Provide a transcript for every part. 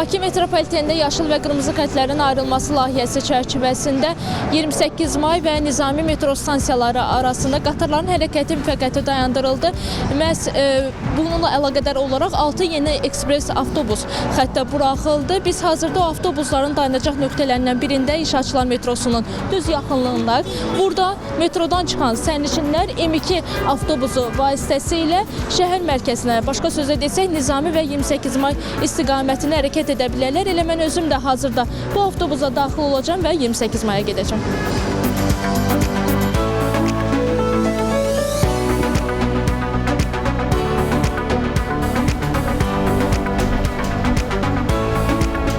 Bakı metropolitenində yaşıl və qırmızı xətlərin ayrılması layihəsi çərçivəsində 28 may və Nizami metro stansiyaları arasında qatarların hərəkəti müvəqqəti dayandırıldı. Məhz bununla əlaqədar olaraq 6 yeni ekspres avtobus xəttə buraxıldı. Biz hazırda o avtobusların dayanacaq nöqtələrindən birində İnşaatçılar metrosunun düz yaxınlığındayıq. Burada metrodan çıxan sərnişinlər M2 avtobusu vasitəsilə şəhər mərkəzinə, başqa sözlə desək Nizami və 28 may istiqamətində hərəkət edə bilərlər. Elə mən özüm də hazırda bu avtobusa daxil olacağam və 28 maya gedəcəm.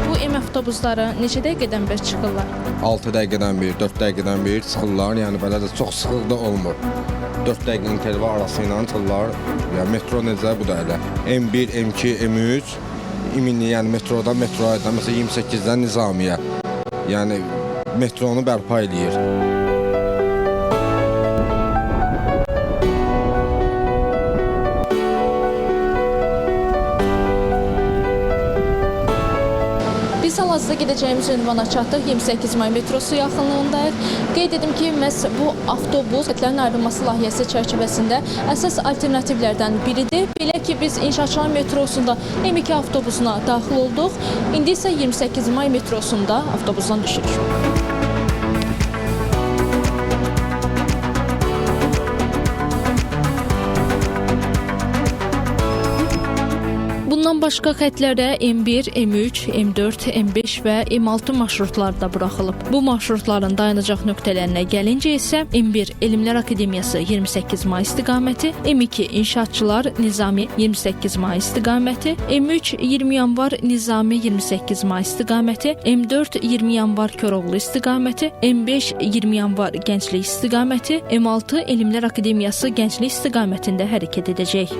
Bu M avtobusları neçə dəqiqədən bir çıxırlar? 6 dəqiqədən bir, 4 dəqiqədən bir çıxırlar. Yəni belə də çox sıxlıq da olmur. 4 dəqiqə interval arası ilə çıxırlar. Yəni metro necə bu da elə. M1, M2, M3 ümumi, yəni metrodan metroya, məsələn 28-dən Nizamiyə. Yəni metronu bərpa eləyir. Biz hal-hazırda gedəcəyimiz ünvana çatdıq. 28 may metrosu yaxınlığındayıq. Qeyd edim ki, məhz bu avtobus xətlərin ayrılması layihəsi çərçivəsində əsas alternativlərdən biridir. Belə ki, biz İnşaatçılar metrosunda M2 avtobusuna daxil olduq. İndi isə 28 may metrosunda avtobusdan düşürük. Bundan başqa xətlərə M1, M3, M4, M5 və M6 marşrutları da buraxılıb. Bu marşrutların dayanacaq nöqtələrinə gəlincə isə M1 Elmlər Akademiyası 28 may istiqaməti, M2 İnşaatçılar Nizami 28 may istiqaməti, M3 20 yanvar Nizami 28 may istiqaməti, M4 20 yanvar Koroğlu istiqaməti, M5 20 yanvar Gənclik istiqaməti, M6 Elmlər Akademiyası Gənclik istiqamətində hərəkət edəcək.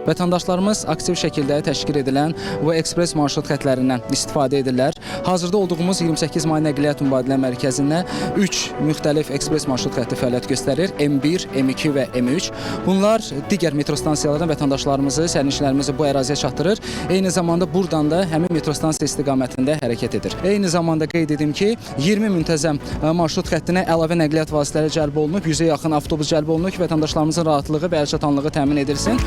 Vətəndaşlarımız aktiv şəkildə təşkil edilən bu ekspres marşrut xətlərindən istifadə edirlər. Hazırda olduğumuz 28 may Nəqliyyat Mübadilə Mərkəzində 3 müxtəlif ekspres marşrut xətti fəaliyyət göstərir. M1, M2 və M3. Bunlar digər metro stansiyalardan vətəndaşlarımızı, sərnişinlərimizi bu əraziyə çatdırır. Eyni zamanda buradan da həmin metro stansiya istiqamətində hərəkət edir. Eyni zamanda qeyd edim ki, 20 müntəzəm marşrut xəttinə əlavə nəqliyyat vasitələri cəlb olunub, 100-ə yaxın avtobus cəlb olunub ki, vətəndaşlarımızın rahatlığı və əlçatanlığı təmin edilsin.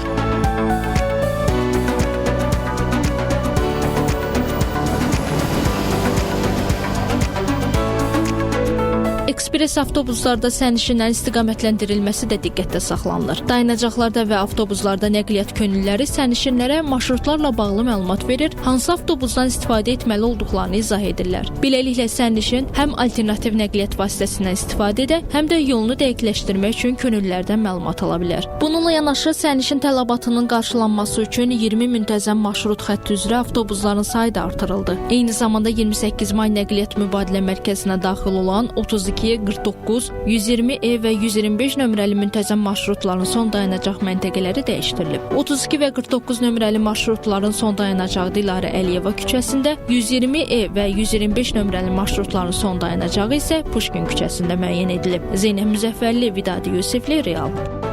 Ekspres avtobuslarda sərnişinlərin istiqamətləndirilməsi də diqqətdə saxlanılır. Dayanacaqlarda və avtobuslarda nəqliyyat könüllüləri sərnişinlərə marşrutlarla bağlı məlumat verir, hansı avtobusdan istifadə etməli olduqlarını izah edirlər. Beləliklə sərnişin həm alternativ nəqliyyat vasitəsindən istifadə edə, həm də yolunu dəqiqləşdirmək üçün könüllülərdən məlumat ala bilər. Bununla yanaşı sərnişin tələbatının qarşılanması üçün 20 müntəzəm marşrut xətti üzrə avtobusların sayı da artırıldı. Eyni zamanda 28 may Nəqliyyat Mübadilə Mərkəzinə daxil olan 32, 49, 120E və 125 nömrəli müntəzəm marşrutların son dayanacaq məntəqələri dəyişdirilib. 32 və 49 nömrəli marşrutların son dayanacağı Dilarə Əliyeva küçəsində, 120E və 125 nömrəli marşrutların son dayanacağı isə Puşkin küçəsində müəyyən edilib. Zeynəb Müzəffərli, Vidadi Yusifli, Real.